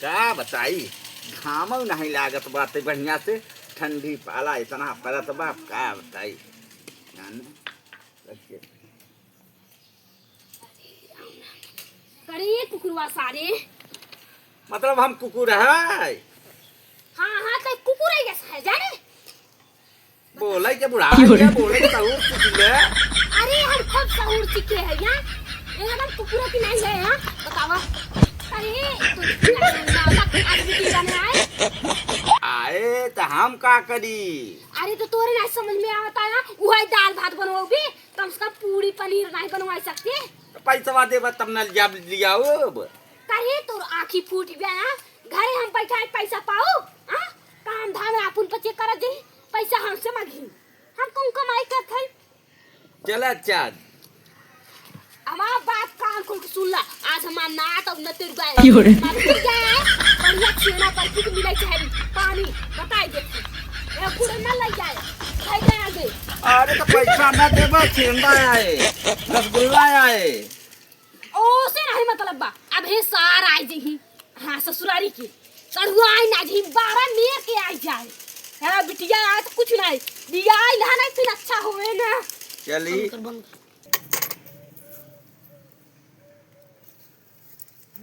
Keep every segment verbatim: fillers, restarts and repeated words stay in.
का बताई, घामउ नहीं लागत बाटे बढ़िया से, ठंडी पाला इतना परत बा, का बताई। जाने, रखिए। अरे कुकुरवा सारे। मतलब हम कुकुर है? हाँ, हाँ, तो कुकुर है जैसा है, जाने? बोले के बुढ़ा क्यों रे? गया, बोले के सहूर सीख ले। अरे हम खूब सहूर सीखे हैं यहाँ, एकदम कुकुर की नहीं है यहाँ, बतावा। अरे तू आज भी पीला में आए। आए तो हम का करी? अरे तो तोरे नहीं समझ में आवता है, वही दाल भात बनवाओ भी, कम से कम पूरी पनीर नहीं बनवा सकते। तो पैसवा देबा तब न जब लियाओ। करे तोर आँखी फूट गया, घरे हम बैठा है पैसा पाओ, हाँ? काम धाम अपन पचे कर दे, पैसा हमसे मांगी, हम कौन कमाई करत है? चला अच्छा। हमार बात कान खोल के सुन ला, आज हमार नात और न तेर गाय, क्यों रे? ना तेर गाय, बढ़िया छेना पर कुछ मिले चाहे पानी, बताई दे। ए कुड़े न ले जाए, खाई जाए आगे। अरे तो पैसा न देबा, छेना आए, रसगुल्ला आए। ओसे नहीं मतलब बा, अब हे सार आई जही। हाँ, ससुरारी के। सरुआ आई ना जही, बारह मेर के आई जाए। हाँ, बिटिया आए तो कुछ नहीं। बिया आई ना, नहीं फिर अच्छा होए ना। चली। बंद कर, बंद कर।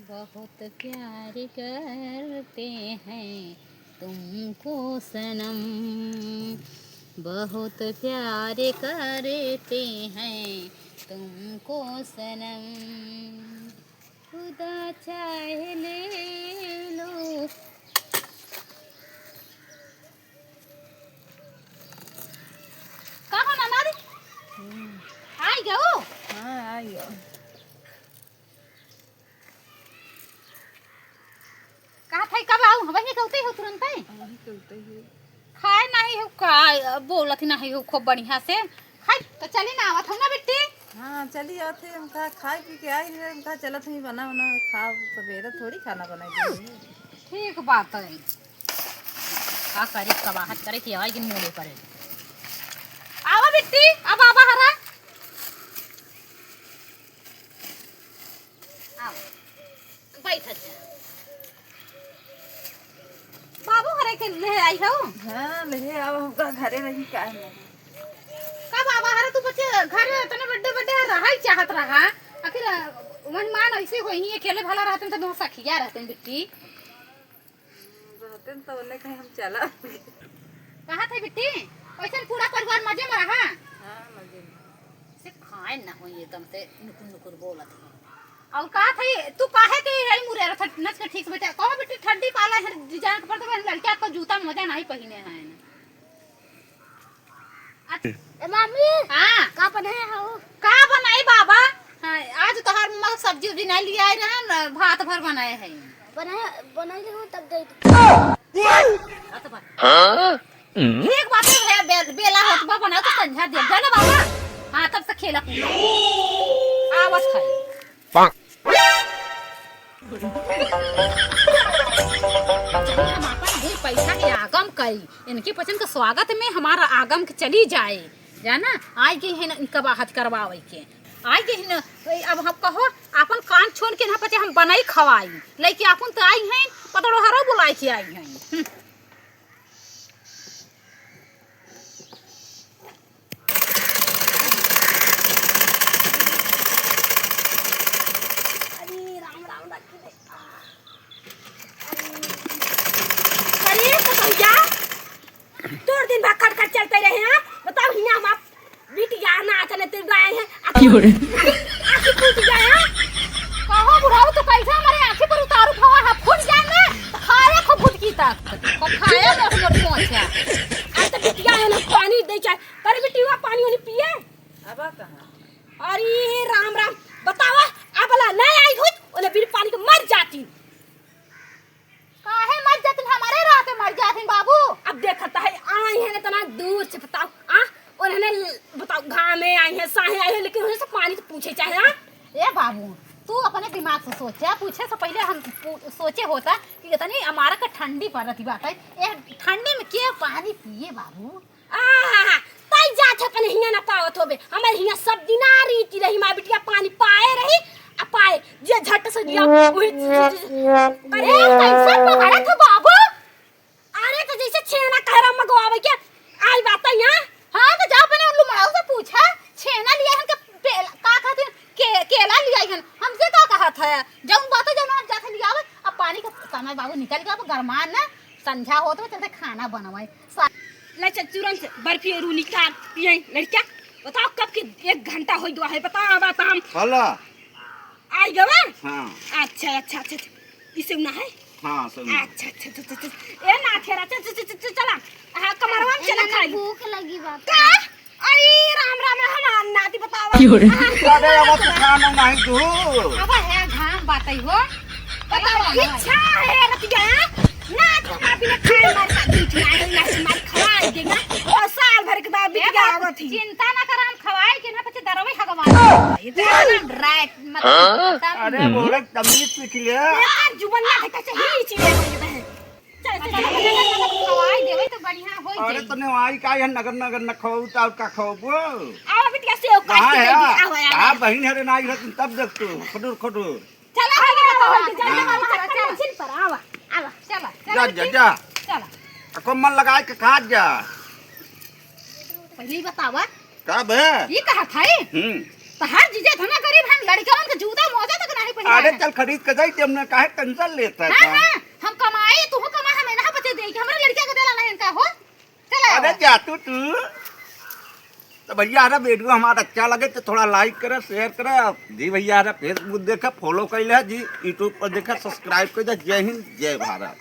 बहुत प्यार करते हैं तुमको सनम, बहुत प्यार करते हैं तुमको सनम, खुदा चाहे ले लो। का हो ननद? हम्म। आई गयो? हाँ, आई गयो। कहा था कब आऊ? वही कहते हो तुरंत है। वही कहते हो। खाए नहीं हो का, बोलत नहीं हो खूब बढ़िया से। खाए तो चली ना आवत हो ना बिट्टी। हाँ, चली आवत है। हम कहा खाए पी के आई रहे, हम कहा चलत ही बना बना खाओ, सवेरे थोड़ी खाना बनाई। ठीक बात है। का करे, कबाहट करे कि आई कि मोड़े करे। आवा बिट्टी, अब आवा हरा। आओ, बैठ जा। बाबू घरे के ले आई हो? हाँ, ले आओ, हमका घरे रही काहे नहीं? का बाबा हरे तू बच्चे घर इतने बड्डे बड्डे रहा ही चाहत रहा। आखिर, अ, मेहमान ऐसे होई ही, अकेले भला रहते तो दोनों सखिया रहते बिट्टी। रहते न तो उन्हें कहीं हम चला। कहा थे बिट्टी? वैसे पूरा परिवार मजे में रहा? हाँ, मजे में। से खाए ना होई एकदम से नुकुर नुकुर बोलत है। और कहा थे तू काहे के यही मुरे रहा था नच के ठीक से बैठा? कहो बिट्टी ठंडी पाला है डिजाइन के पड़ते हैं लड़किया को जूता मोजा नहीं पहिने हैं। अच्छा। ए मामी। हाँ। का बनाए हो? का बनाई बाबा? हाँ, आज तोहार मम्मा सब्जी उब्जी नहीं लिया आई रहे न, भात भर बनाए है। बनाए, बनाई ले हो तब दे दो। भात भर। हाँ? ठीक बात है भैया, बे-, बेला होत बा बना तो संझा दे जाना बाबा। हाँ, तब से खेला कूदा। आवत है। जब हम आपन दे पैसा के आगम करी, इनके पचन के स्वागत में हमारा आगम के चली जाए, जाना, आई गई है न इनका बाहर करवावे के, आई गई है न, अब हम कहो, आपन कान छोन के ना पचे हम बनाई खवाई, लेके आपन तो आई हैं, पतड़ो हरो बुलाई के आई हैं। हम्म। अरे राम राम रखी दे। अरे तो भैया, तोर दिन भर खट खट चलते रहे हैं। बताओ हिया हम आप बिटिया ना चले ते गाय है। आ क्यों रे? आँखी फूट गया है। कहो बुढ़ाऊ तो कैसे हमारे आँखी पर उतारू फवा है, फूट जाए ना, तो खाए खूब फुटकी तक। तो खाए मोट मोट पहुँचा। आज तो बिटिया है ना पानी दे चाहे। अरे बिटिया पानी वानी पिए। अब कहाँ? अरे राम राम, बतावा, अब ला नहीं आई हुई, उन्हें बिन पानी के मर जाती। काहे मर जातिन? हमारे रहते मर जातिन बाबू। अब देखत है, आई है इतना दूर से, बताओ, आ? उन्होंने ल-, बताओ, घामे आई है, साहे आई है, लेकिन उन्हें से पानी तो पूछे चाहे, आ? ए बाबू, तू अपने दिमाग से सोचा, पूछे से पहले हम पू-, सोचे होता कि इतनी हमारा का ठंडी पड़ती बात है, ए ठंडी में के पानी पिए बाबू? आहा, तई जात है अपने हियाँ ना पावत होबे। हमारे हियाँ सब दिन आ रही थी रही, माँ बिटिया पानी पाए रही, अपाए, जे झट से लिया, वही। अरे, कैसे पकड़त हो बाबू? अरे, तो जैसे छेना कहरा मगवावे के, आई बात है यहाँ। हाँ, तो जा अपने उल्लू मड़ाऊ से पूछा, छेना लिया हन के पेला, का कहते हैं, के-, केला लिया हन, हमसे का कहत है? जौन बात है, जौन आप जाके लियावे, अब पानी का समय बाबू निकल गया, अब गरमान ना, संझा होत बा, चलते खाना बनवाए। सा- ले चल, तुरंत से बर्फी और निकाल, पिए लड़का। बताओ, कब के एक घंटा हो गया है, बताओ, अब आता हम। हला। आई गवा? हाँ। अच्छा, अच्छा, अच्छा, अच्छा। ई सेव ना है? हाँ, सेव ना। अच्छा, अच्छा, अच्छा, अच्छा, अच्छा। ए ना, ठेरा, चल, चल, चल, चल, चल, चला। हाँ, कमरवा में चला, ए, खाई। भूख लगी बा। का? अरे, राम, राम, राम, हमार नाती बतावा। क्यों रे? हाँ, अरे, अब तो खाना नहीं तू। अब है घाम बात है हो। बतावा, बतावा। इच्छा है रतिया। ना तो बाप ने खाए मार का बीच में आए, ना से मार खवाए देगा। और साल भर के बाद ए बिटिया बाबू, आवत ही। चिंता ना कर, हम खवाए के ना, पचे दरवे हगवा। ये तो ना राइट, मतलब, हाँ? पता अरे, नहीं। बोले तमीज सीख ले। यार, जुबन ना घटा चाहिए, चीज़ें बोल रहे हैं। चल, चल, चल, चल, चल, चल, खवाए देवे तो बढ़िया होई अरे, जाई। तने वाई का है, नगर, नगर न खाऊ, तो और का खाऊ, वो? आओ, बिटिया, सेव काट कहाँ के है? दे दी, आओ, आओ, कहाँ आओ। बहिन है रे, नाई रहती, तब देख तू, खडूर, खडूर। चला, चला, चला, चला, चला, चला, चला, चला। चला, आवा, आवा। चला, चला, जा, जा, बेटी। जा। चला। अको मन लगाए के खा जा। पहले ही बतावा। का बे? ये कहा था ये? हम्म। तो हर जीजा इतना गरीब हम लड़कवन के जूता मोजा तक नहीं पहिना अरे है। चल खरीद के जाई, हमने काहे टेंशन लेता है हाँ, का? हाँ, हम कमाई, तू कमा, हम इन्हा बचे दे, कि हमरा लड़किया के देला नहीं इनका हो। चला अरे आवा। जा तू, तू। तो भैया, अरे वीडियो हमारा अच्छा लगे तो थोड़ा like करे, share करे। जी भैया, अरे Facebook देखे, follow कर ले जी, YouTube पर देखे, subscribe कर दे। जय हिंद, जय भारत।